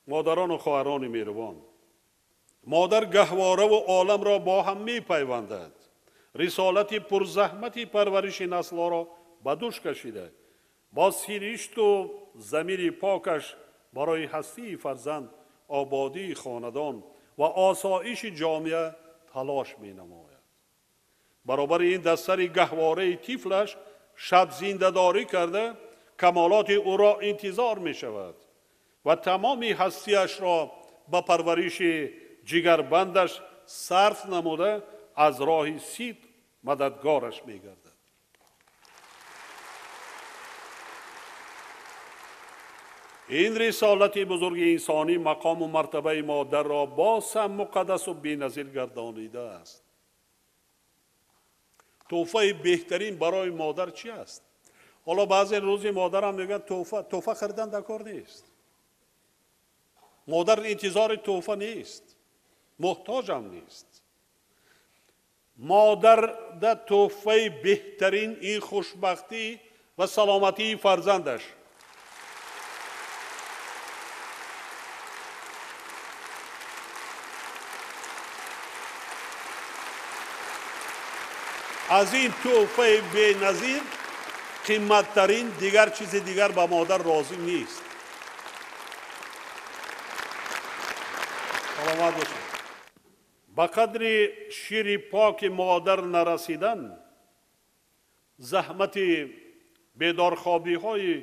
Модарону хоҳарони меҳрубон, модар гаҳвораву оламро бо ҳам мепайвандад, рисолати пурзаҳмати парвариши наслҳоро ба дӯш кашида, бо сиришту замири покаш барои ҳастии фарзанд, ободии хонадон ва осоиши ҷомеа талош менамояд. Баробари ин дар сари гаҳвораи тифлаш шабзиндадорӣ карда, камолоти ӯро интизор мешавад ва тамоми ҳастиашро ба парвариши ҷигарбандаш сарф намуда, аз роҳи сид мададгораш мегардад. Ин рисолати бузурги инсонӣ мақому мартабаи модарро боз ҳам муқаддасу беназир гардонидааст. Тӯҳфаи беҳтарин барои модар чи аст? Ҳоло баъзе рӯзи модарам мегӯянд тӯҳфа харидан дар кор нест. Модар интизори тӯҳфа нест, муҳтоҷам нест. Модарда тӯҳфаи беҳтарин ин хушбахтӣ ва саломатии фарзандаш. Аз ин тӯҳфаи беназир қиматтарин дигар чизи дигар ба модар лозим нест. Саломат бошед. Ба қадри шири поки модар нарасидан, заҳмати бедорхобиҳои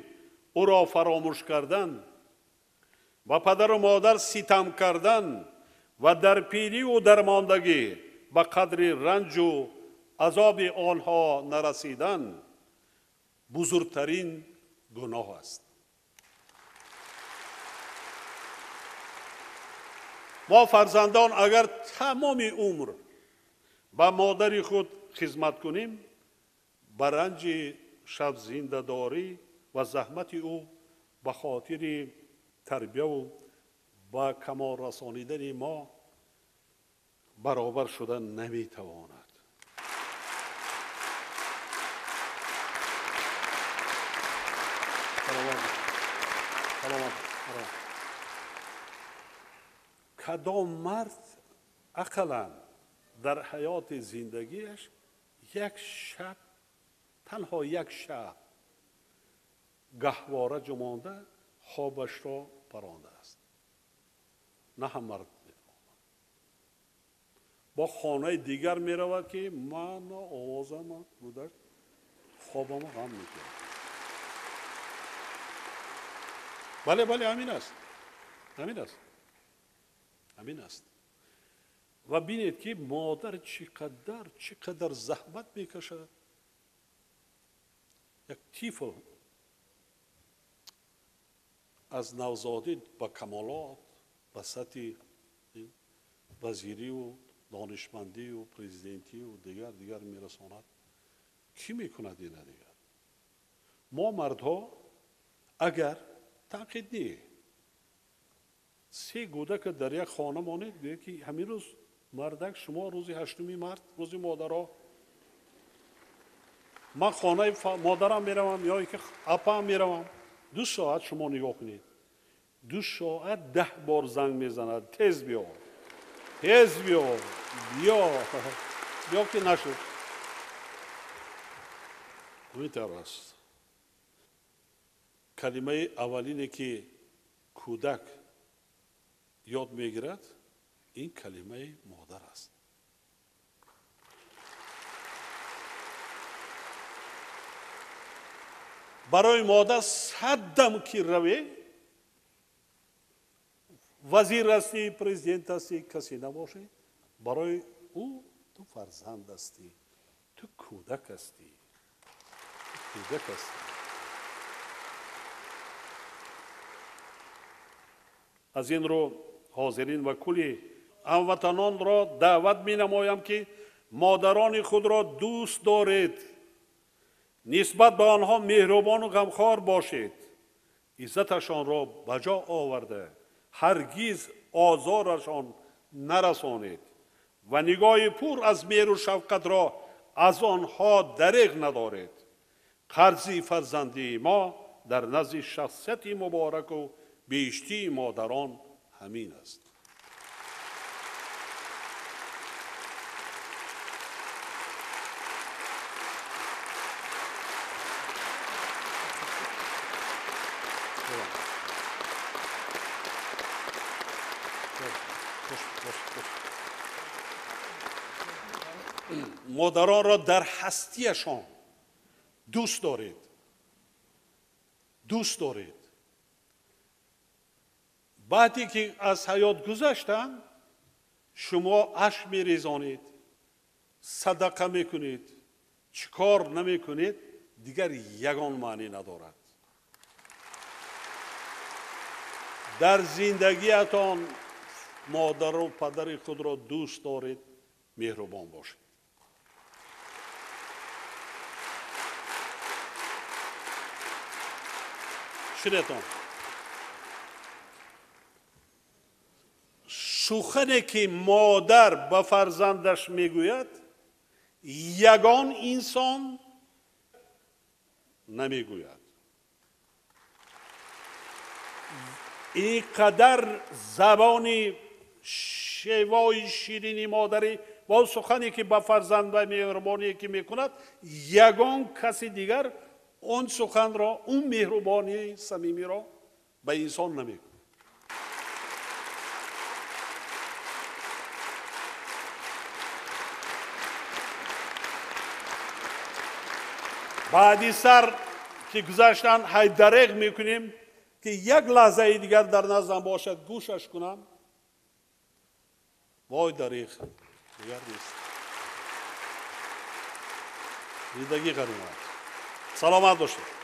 ӯро фаромӯш кардан, ба падару модар ситам кардан ва дар пириву дармондагӣ ба қадри ранҷу азоби онҳо нарасидан бузургтарин гуноҳ аст. Мо фарзандон агар тамоми умр ба модари худ хизмат кунем, ба ранҷи шабзиндадорӣ ва заҳмати ӯ ба хотири тарбияву ба камол расонидани мо баробар шуда наметавонад. Кадом мард ақаллан дар ҳаёти зиндагиаш як шаб, танҳо як шаб гаҳвора ҷумонда хобашро парондааст? На ҳам мард метавонад. Бо хонаи дигар меравад, ки мана овозама гудак хобама ғам мекунад. Бале, бале, ҳамин аст, ҳамин аст, ҳамин аст. Ва бинед, ки модар чӣ қадар заҳмат мекашад. Як тифл аз навзодӣ ба камолот, ба сатҳи вазириву донишмандию президентию дигар мерасонад. Кӣ мекунад ина дигар? Мо мардҳо агар танқид не, се гӯдака дар як хона монед, гӯяд, ки ҳамин рӯз мардак шумо рӯзи 8 март, рӯзи модаро, ман хонаи модарам меравам ё ки апаам меравам, 2 соат шумо нигоҳ кунед, 2 соат 10 бор занг мезанад, тез биё, тез биё, биё, биё, ки нашуд. Ҳамин тавр аст. Калимаи аввалине, ки кӯдак ёд мегирад, ин калимаи модар аст. Барои модар 100 дам ки раве, вазир ҳастӣ, президент ҳастӣ, касе набошӣ, барои ӯ ту фарзанд ҳастӣ, ту кӯдак ҳастӣ, кӯдак ҳастӣ. Аз ин рӯ ҳозирин ва кулли ҳамватанонро даъват менамоям, ки модарони худро дӯст доред, нисбат ба онҳо меҳрубону ғамхор бошед, иззаташонро ба ҷо оварда, ҳаргиз озорашон нарасонед ва нигоҳи пур аз меҳру шафқатро аз онҳо дареғ надоред. Қарзи фарзандии мо дар назди шахсияти мубораку беҳиштии модарон Ҳамин аст. Модаронро дар ҳастияшон дӯст доред, дӯст доред. Баъде ки аз ҳаёт гузаштанд, шумо ашк мерезонед, садақа мекунед, чӣ кор намекунед, дигар ягон маънӣ надорад. Дар зиндагиятон модару падари худро дӯст доред, меҳрубон бошед. Шунетон, сухане ки модар ба фарзандаш мегӯяд, ягон инсон намегӯяд. Ин қадар забони шевои ширини модарӣ ва сухане ки ба фарзанд ва меҳрубоние ки мекунад, ягон каси дигар он суханро, он меҳрубонии самимиро ба инсон намекунад. Баъди сар ки гузаштан, ҳайдареғ мекунем ки як лаҳзаи дигар дар наздам бошад, гӯшаш кунам. Вой, дареғ дигар нест. Зиндагӣ ғанимат. Саломат бошед.